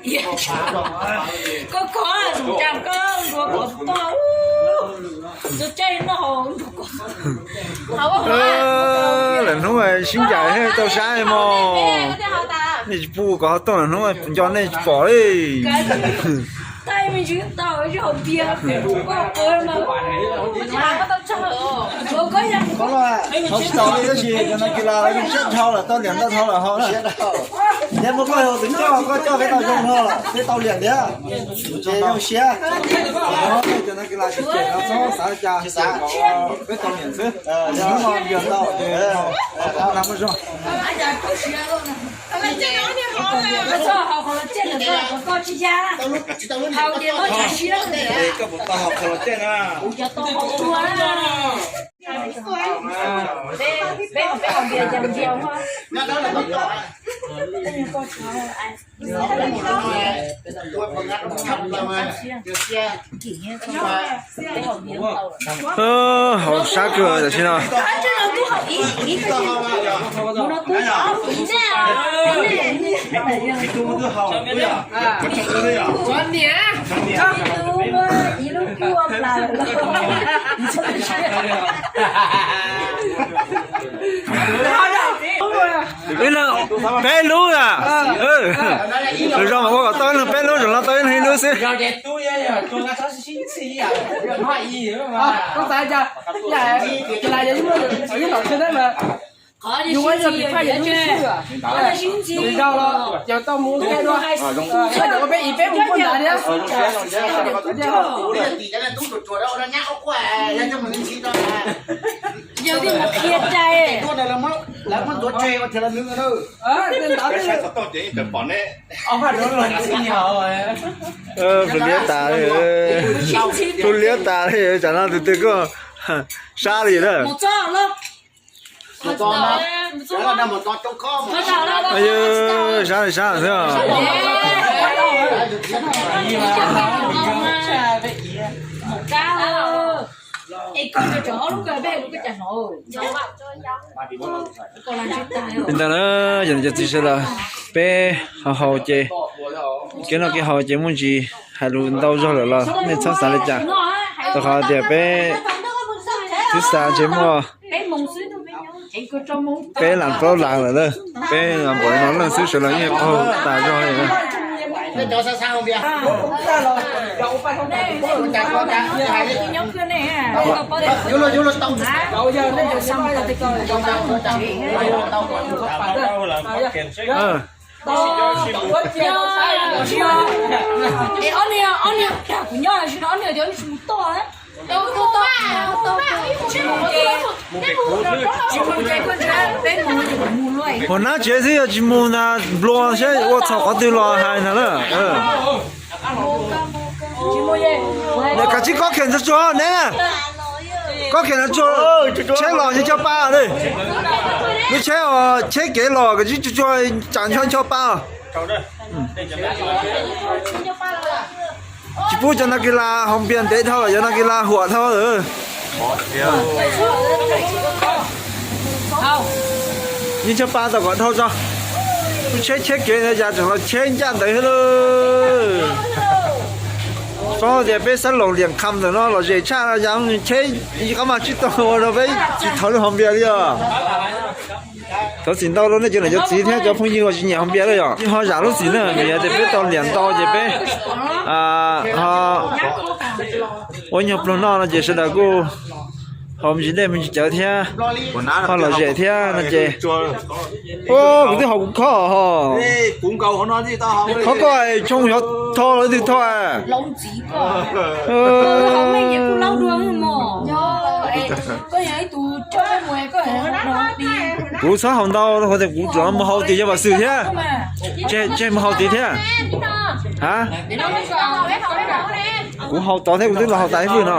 Koj kov tus cas koj nrua kov toj, nrua caij noj nrua kov. Lawm hnub sib ncaim tau sab mog. Nej tsis pub kov hauv tooj lawm hnub nco nej tsis pom li. Kov los, kov tsis tau li tab sis cov no kis las lawv zoo siab dhau lawm, tau liam ntau dhau lawm hauv na. Yog muaj koj tus coj, koj coj peb tau zoo no lawm, peb tau liam thiab. Ces zoo siab. Cov no kis las tsis cem no txhob xav li cas, peb tau liam xwb. Yog hnub no npias tau ces nag muaj zog. Koj puas tau haus qhov los caj na? Haus sab kawg tam sim no. Peb lub a. Zoo mas ua kom tau ib leeg peb lub, zaum no tau ib leeg ib lub xwb. Pw liab tas li, pw liab tas li, tsam no tus twg kuj sab li na. Sab li sab xwb. Li ntawd na, yog cov txiv sawv daws, peb haus haus ces, kev noj kev haus ces muaj ntsis hais lus ntau zog lawm los nej txhob xav li cas, rau qhov tias peb twb xa ntsej muag peb lam plaub las lawm na, peb npaum li no leej xwb sawv daws yeej qaug tas zog li na. Hua nab tsev xwb yog tsis mus na, nplua saib ua txhaum qhov twg los hais ntag na. Kav tsij kob khem tsuag tsuag ne, kob khem tsuag, tsheb los ncho pa li. Lub tsheb, tsheb kev los kav tsij tsuag tsuag, tsam ncho ncho pa. Tsis pub cov no kis las haus npias ntev dhau, cov no kis las huam dhau lawm. Yeej ncho pa tau kom dhau tso. Lub tsheb, tsheb kev no yas tseem los tsheb ncaj ntawd thiab lauj. Paub tias peb xab loos liam kham ntawm no los zem tshaj no yas tsheb qab mas tsib tau ua rau peb tsis thov lub haus npias li os. Thov txim ntau rau nej cov niam cov txiv thiab cov phooj ywg uas tsis nyiam haus npias na yom. Yeej ho zam lub txim na, vim yog tias peb tau liam ntau ces peb ho ua nyuag pluag noj no ces sawv daws kuj haus me ntsis dej me ntsis cawv thiab, ho lom zem thiab no ces. Kuv twb haus kuv khob ho. Khob koj, choo xyov tho los twg tho. Kuv txhob haus ntau, kuv lam mus haus tim yog vam xwm thiab. Tseg mus haus tid thiab. Ha, kuv haus tod thiab, kuv twb los haus tas ib hwj no.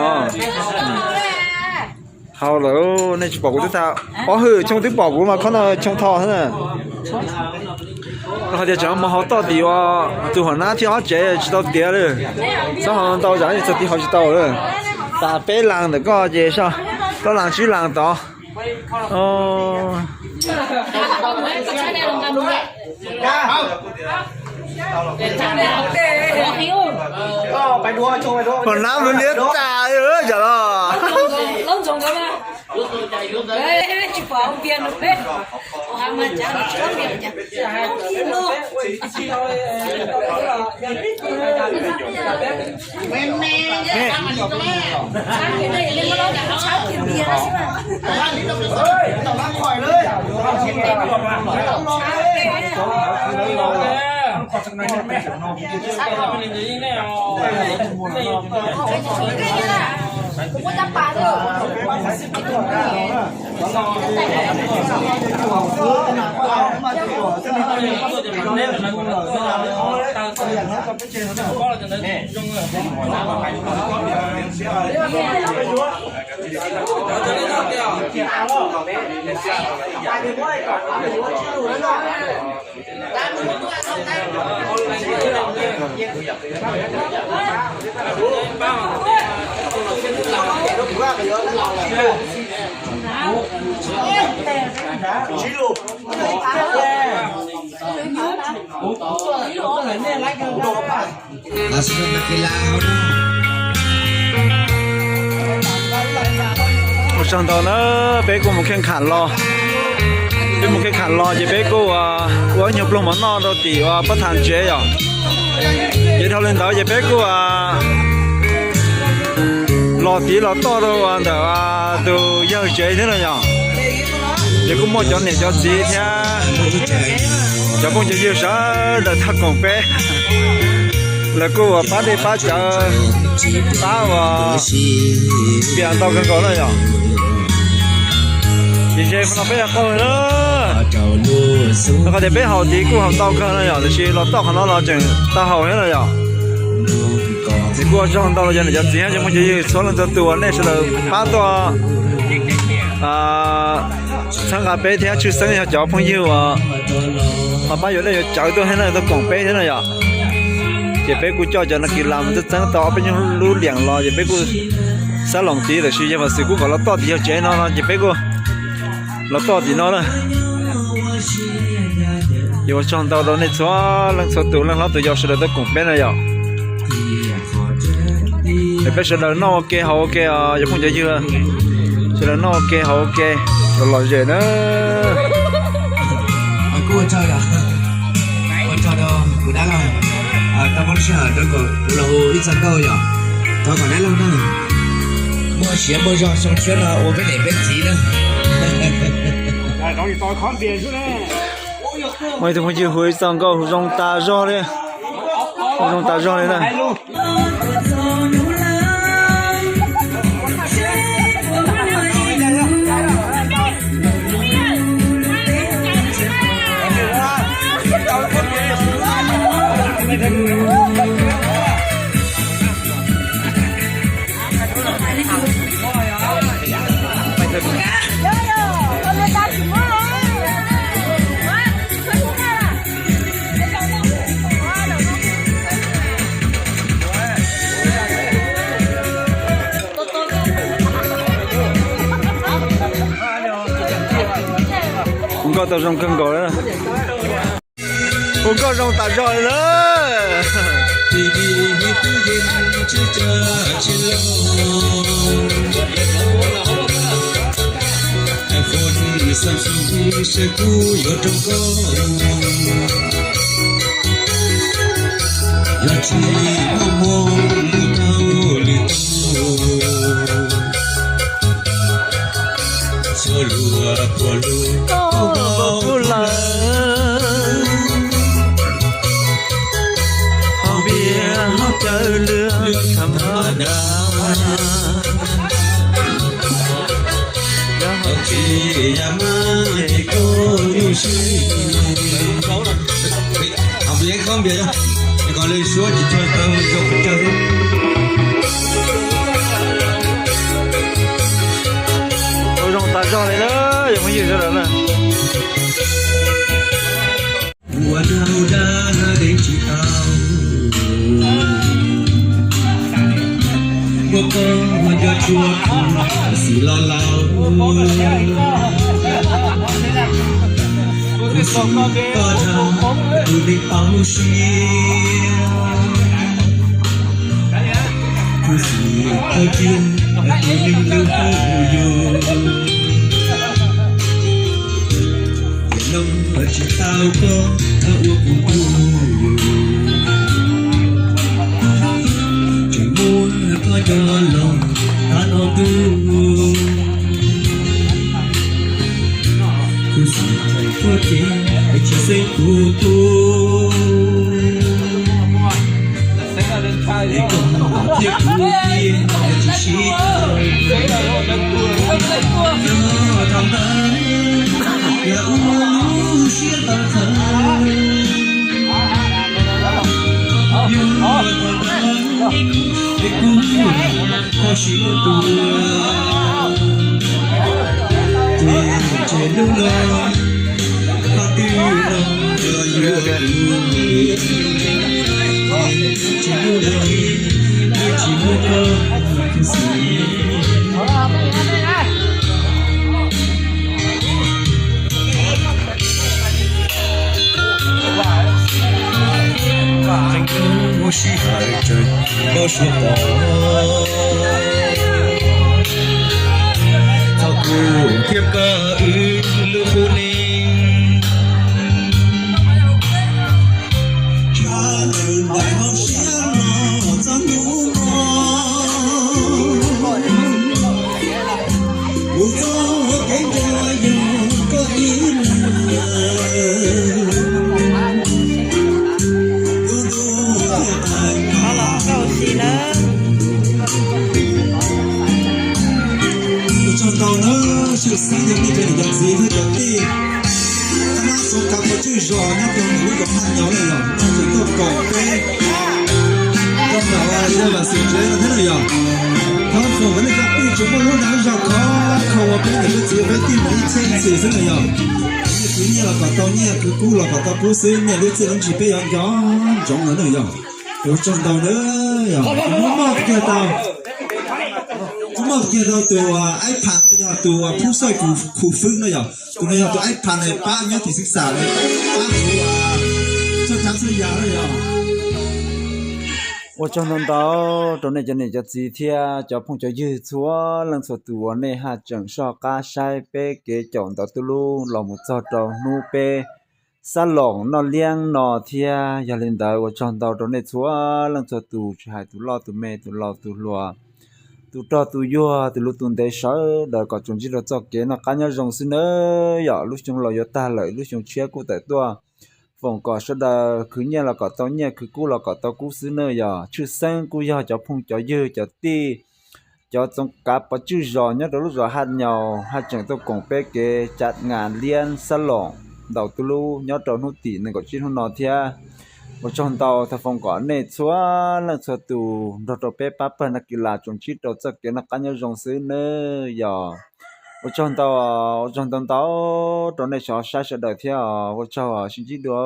Haus lawm, nej tsis pom kuv twb tau. Ob hwj, choo twb pom kuv mas khob no choo tho xwb na. Hais tias tseem mus haus toj tim ua tus huam nab thiab ob tsev tsis tau tiav li. Txhob haus ntau tsam txog tid haus tsis tau li. Tas peb las ntawm koj ces soj, plaub las tsib las tod. Ua, Ua nab lub liab tas yom los. Ua tsaug ntau na, peb kuj mus kheej kham los, peb mus kheej kham los ces peb kuj ua ib nyuag pluag mov noj rau tim ua pab thas tsev yom. Ces dhau li ntawd ces peb kuj los tiv los toj rau ntawm tus yawg tsev thiab no yom. Ces kuj muaj cov niam cov txiv thiab cov phooj cov ywg sawv daws thaj koom peb, lawv kuj uas pab dej pab cawv, pab uas piam ntau kawg nkaus na yom. Ces ze no peb yog qaug na, rau qhov tias peb haus tid kuj haus ntau kawg no yom, tiam sis los toj qhov no los tseem tau haus thiab no yom. Ces kuj ua tsaug ntau rau cov niam cov txiv thiab cov phooj cov ywg txhua leej txhua tus uas nej sawv daws pab tuaj txhawb nqa peb thiab tshwj xeeb yog cov phooj ywg uas pab yuav dej yuav cawv tuaj thiab no tuaj koom peb thiab no yom. Ces peb kuj coj cov nas kis las mus txeeb txeeb tau ob peb nyuag lub liam los ces peb kuj xab loos tid, tiam sis yog Vam Xwm kuj kom los toj tim yawg tsev no no ces peb kuj los toj tim no na. Ces ua tsaug ntau rau nej txhua leej txhua tus, leej hlob tus yau sawv daws tuaj koom peb na yom. Es peb sawv daws noj ua ke haus ua ke, cov phooj cov ywg sawv daws noj ua ke haus ua ke los lom zem na. Kuv ua tsaug, ua tsaug rau kuv dab laug, tau muab lub sij hawm rau kuv los hu ib txog nkauj yom. Thov kom dab laug na muaj siab muaj zog xyoo tshiab no ua peb niam peb txiv na. Muaj ib tug phooj ywg hu ib txog nkauj hu zoo tas zog li, hu zoo tas zog li na. Hu nkauj tau zoo kawg nkaus li. Hu nkauj zoo tas zog li na. Yog tsis muaj hmoo mus tau lwm tus, txhua lus puav lus kub lawm, ho npias ho cawv lwm tham ma da. Yog hais tias yam mas ces koj yuav sib. Hais npias khaub npias, es kom lwm suab tsis tshua tau zoo pes tsawg. Ua zoo tas zog li na, yog phooj ywg sawv daws na. Ua nau dab deev tsis tau, ua koob ua nco tshua xwm los laus. Koj dhau tus neeg paub siab, khuv xim tawg kiag tus neeg lub hlwb yus. Tiam no tsis tau koj ua kuv tuag, tseem muab koj coj los qab no tuaj. Khuv xim thaum tuaj ces es tsis xeeb kuv tuaj, es koj thiab kuv tiag es tsis sib tau. Yog thaum ntawd yog ua lub siab tawv thawv, yog thaum ntawd es kuv kho siab tuaj, ces tseg lub no, qhov twg los yuav kuv, tseg lub no, wb tsis muaj koj khuv xim. Tseem muaj sij hawm tsawg los suav tod, txog kuv thiab koj wb lub qub neej. Tshaj tawm ntawm hauv siab los txog hnub no, kuv txoj kev nco yog koj ib leeg. Ua tsaug ntau nawb, tshwj xeeb yog nej cov niam cov txiv thiab cov tij, thab nab xov kav pov tswj zos nyob rau ntawm lub zos Haj Nyaus na yog, nej tseem tuaj koom peb rau ntawm yawg Vam Xwm tsev no thiab na yog. Thov foom kom nej cov tij tseem muaj lub dag zog khov kho ua peb niam peb txiv peb tij mus ib txhiab ib txhis xwb na yog. Nej khwv nyiaj los kom tau nyiaj, khwv kub los kom tau kub xwb, nej lub txiaj lub ntsig peb yuav nco ntsoov los na yog. Ua tsaug ntau na yog. Kuv muab moj kiag tau, kuv moj kiag tau tus aib phas no yog tus phub xoj khu fwb na yog. Tus no yog tus aib phas na pab nyob tim xib xam na, pab kuv txhua tsav txhua yam na yog. Ua tsaug ntau ntau rau nej cov niam cov txiv thiab cov phooj cov ywg txhua leej txhua tus uas nej haj tseem soj qab saib peb kev caum ntawv tuj lub los mus txog rau hnub peb xab loos noj liab no thiab. Yog li ntawd ua tsaug ntau rau nej txhua leej txhua tus, tsis hais tus loj tus me, tus laus tus hluas, tus rog tus yuag, tus luv tus ntev sawv daws kom tsuas ntsib rau txoj kev noj qab nyob zoo xwb nawb. Yog lub xyoo laus yuav tag lawm, lub xyoo tshiab kuj tawm tuaj, foom kom sawv daws khwv nyiaj los kom tau nyiaj, khwv kub los kom tau kub xwb nawb. Yog tshwj xeeb kuj yog cov phooj cov ywg cov tij, cov txoov kav pov tswj zos nyob rau lub zos Haj Nyaus haj tseem tuaj koom peb kev cav nas liab xab loos ntaus tuj lub nyob rau hnub tim nees nkaum tsib hnub no thiab. Ua tsaug ntau, thov foom kom nej txhua leej txhua tus nrog rau peb pab pawg nab kis las tsuas ntsib rau txoj kev noj qab nyob zoo xwb nawb. Yog ua tsaug ntau, ua tsaug ntau ntau rau nej sawv saib sawv daws thiab, ua tsaug, sib ntsib dua.